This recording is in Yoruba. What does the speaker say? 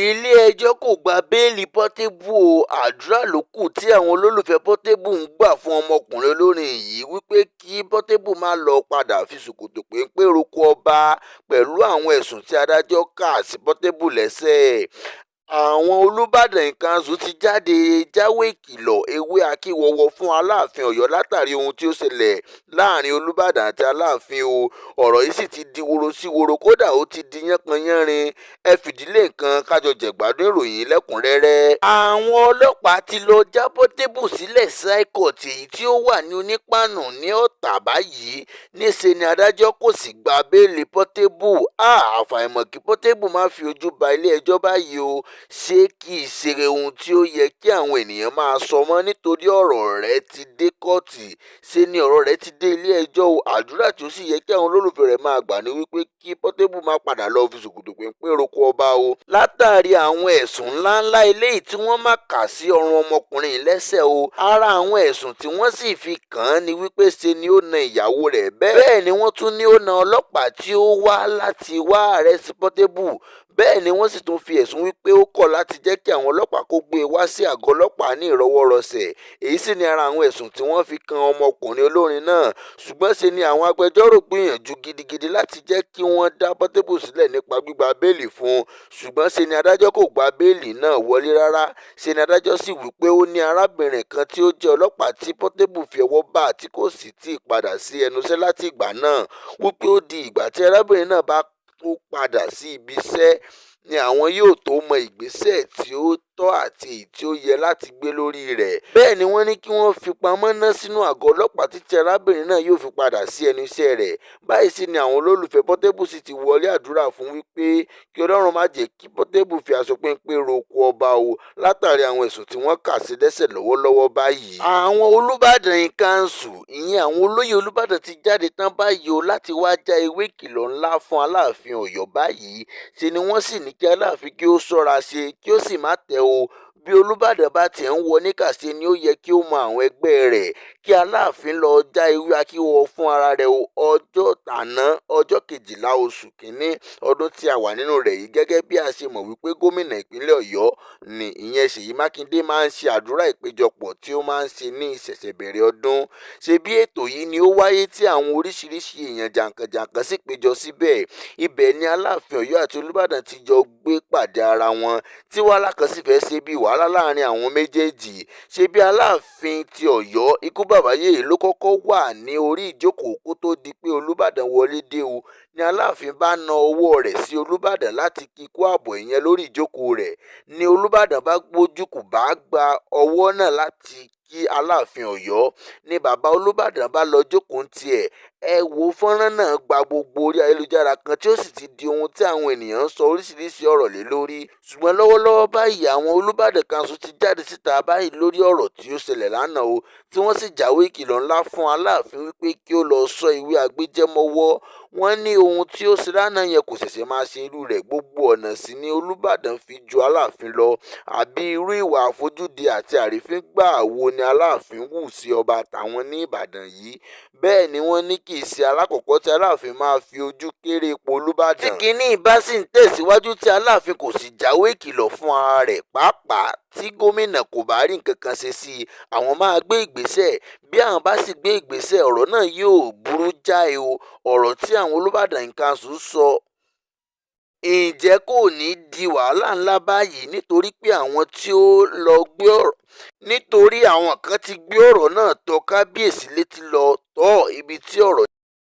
Ilé-ẹjọ́ kò gba bẹ́ẹ́lí Portable o, àdúrà ló kù tí àwọn olólùfẹ́ Portable ń gbà fún ọmọkùnrin olórin yìí wí pé kí Portable má lọ́ọ́ padà fi ṣòkòtò péńpé roko ọba pẹ̀lú àwọn ẹ̀sùn tí adájọ́ kà sí Portable lẹ́sẹ̀. Àwọn Olùbàdàn in Council ti jáde jáwèé ìkìlọ̀ èwe akíwọ́wò fún Aláàfin Ọ̀yọ́ látàrí ohun tí ó ṣẹlẹ̀ láàrin Olùbàdàn àti Aláàfin o. Ọ̀rọ̀ yìí sì ti di woro sí woro, kódà ó ti di yánpọnyánrin. Ẹ fìdí lé nǹkan ká jọ jẹ̀gbádùn ìròyìn lẹ́kùn-ún-rẹ́rẹ́. Àwọn ọlọ́pàá ti lọ́ọ́ já Portable sílẹ̀ sí High Court èyí tí ó wà ní Onípáànù ní Ọ̀tà báyìí. Níṣẹ́ ni adájọ́ kò sì gba bẹ́ẹ́lí Portable. Àfàìmọ̀ kí Portable má fi ojú ba ilé-ẹjọ́ báyìí o. Ṣé kì í ṣe ohun tí ó yẹ kí àwọn ènìyàn máa sọ mọ́ nítorí ọ̀rọ̀ rẹ̀ ti dé kóòtù? Ṣe ni ọ̀rọ̀ rẹ̀ ti dé ilé-ẹjọ́ o. Àdúrà tí ó sì yẹ kí àwọn olólùfẹ́ rẹ̀ máa gbà ní wípé kí Portable má padà lọ́ọ́ fi ṣòkòtò péńpé roko ọba o, látàrí àwọn ẹ̀sùn ńláńlá eléyìí tí wọ́n má kà sí ọrùn ọmọkùnrin yìí lẹ́sẹ̀ o. Ara àwọn ẹ̀sùn tí wọ́n sì fi kàn án ni wípé ṣe ni ó na ìyàwó rẹ̀, bẹ́ẹ̀ ni wọ́n tún ní ó na ọlọ́pàá tí ó wá láti wá arrest Portable. Bẹ́ẹ̀ ni wọ́n sì tún fi ẹ̀sùn wípé ó kọ̀ láti jẹ́ kí àwọn ọlọ́pàá kó gbé e wá sí àgọ́ ọlọ́pàá ní ìrọwọ́rọsẹ̀. Èyí sì ni ara àwọn ẹ̀sùn tí wọ́n fi kan ọmọkùnrin olórin náà. Ṣùgbọ́n ṣe ni àwọn agbẹjọ́rò gbìyànjú gidigidi láti jẹ́ kí wọ́n dá Portable sílẹ̀ nípa gbígba bẹ́ẹ́lì fún un. Ṣùgbọ́n ṣe ni adájọ́ kò gba bẹ́ẹ́lì náà wọlé rárá. Ṣe ni adájọ́ sì wí pé ó ní arábìnrin kan tí ó jẹ́ ọlọ́pàá tí Portable fi ọwọ́ bà tí kò sì tí ì padà sí ẹnu iṣẹ́ láti ìgbà náà, wípé ó di ìgbà tí arábìnrin náà bá tó padà sí ibi iṣẹ́ ni àwọn yóò tóó mọ ìgbésẹ̀ tí ó tọ́ àti èyí tí ó yẹ láti gbé lórí rẹ̀. Bẹ́ẹ̀ ni wọ́n ní kí wọ́n fi pamọ́ ná sínú àgọ́ ọlọ́pàá títí arábìnrin náà yóò fi padà sí ẹnu iṣẹ́ rẹ̀. Báyìí sì ni àwọn olólùfẹ́ Portable sì ti wọlé àdúrà fún wípé kí Ọlọ́run má jẹ́ kí Portable fi aṣọ péńpé roko ọba o, látàrí àwọn ẹ̀sùn tí wọ́n kà sí lẹ́sẹ̀ lọ́wọ́lọ́wọ́ báyìí. Àwọn Olùbàdàn in Council, ìyẹn àwọn olóyè Olùbàdàn, ti jáde tán báyìí o láti wáá já ewé ìkìlọ̀ ńlá fún Aláàfin Ọ̀yọ́ báyìí. Ṣe ni wọ́n sì ní kí Aláàfin kí ó ṣọ́ra ṣe, kí ó sì má tẹ o. Bí Olùbàdàn bá tiẹ̀ ń wọ níkà, ṣe ni ó yẹ kí ó mọ àwọn ẹgbẹ́ rẹ̀. Kí Aláàfin lọ́ọ́ já ewé akíwọ́wò fún ara rẹ̀ o. Ọjọ́ àná, ọjọ́ 12 oṣù kínní ọdún tí a wà nínú rẹ̀ yìí, gẹ́gẹ́ bí a ṣe mọ̀ wípé gómìnà ìpínlẹ̀ Ọ̀yọ́ ní ìyẹn Ṣèyí Mákindé máa ń ṣe àdúrà ìpéjọpọ̀ tí ó máa ń ṣe ní ìṣẹ̀ṣẹ̀bẹ̀rẹ̀ ọdún. Ṣe bí ètò yìí ni ó wáyé tí àwọn oríṣiríṣiì èèyàn jàǹkànjàǹkàn sì péjọ síbẹ̀. Ibẹ̀ ni Aláàfin Ọ̀yọ́ àti Olùbàdàn ti jọ gbé pàdé ara wọn, tí wàhálà kan sì fẹ́ẹ́ ṣe bíi wàhálà láàrin àwọn méjèèjì. Ṣe bí Aláàfin ti Ọ̀yọ́, ikú bàbá yèyé, ló kọ́kọ́ wà ní orí ìjókòó kó tóó di pé Olùbàdàn wọlé dé o, ní Aláàfin bá na ọwọ́ rẹ̀ sí Olùbàdàn láti kí i kú ààbọ̀, ìyẹn lórí ìjókòó rẹ̀, ní Olùbàdàn bá gbójú kò bá gba ọwọ́ náà láti kí Aláàfin Ọ̀yọ́, ní bàbá Olùbàdàn bá lọ́ọ́ jókòó ní tiẹ̀. Ẹ wo fọ́nrán náà gba gbogbo orí ayélujára kan, tí ó sì ti di ohun tí àwọn ènìyàn ń sọ oríṣiríṣiì ọ̀rọ̀ lé lórí. Ṣùgbọ́n lọ́wọ́lọ́wọ́ báyìí, àwọn Olùbàdàn Council ti jáde síta báyìí lórí ọ̀rọ̀ tí ó ṣẹlẹ̀ lánàá o, tí wọ́n sì jáwé ìkìlọ̀ ńlá fún Aláàfin wípé kí ó lọ́ọ́ sọ ewé agbéjẹ́ mọ́wọ́. Wọ́n ní ohun tí ó ṣe lánàá yẹn, kò ṣẹ̀ṣẹ̀ máa ṣe irú rẹ̀. Gbogbo ọ̀nà sì ni Olùbàdàn fi ju Aláàfin lọ. Àbí irú ìwà àfojúdi àti àrífín gbáà wo ni Aláàfin hù sí ọba táwọn ní Ìbàdàn yìí? Bẹ́ẹ̀ ni wọ́n ní kì í ṣe alákọ̀ọ́kọ́ tí Aláàfin máa fi ojú kéré ipò Olùbàdàn. Tí kinní bá sì ń tẹ̀síwájú tí Aláàfin kò sì jáwé ìkìlọ̀ fún ara rẹ̀, pàápàá tí gómìnà kò bá rí nǹkan kan ṣe sí i, àwọn máa gbé ìgbésẹ̀. Bí àwọn bá sì gbé ìgbésẹ̀, ọ̀rọ̀ náà yóò burú jáì o. Ọ̀rọ̀ tí àwọn Olùbàdàn in Council sọ, ǹjẹ́ kò ní í di wàhálà ńlá báyìí nítorí pé àwọn tí ó lọ́ọ́ gbé ọ̀rọ̀ nítorí àwọn kan ti gbé ọ̀rọ̀ náà tó kábíyèsí létí lọ? Tó, ibi tí ọ̀rọ̀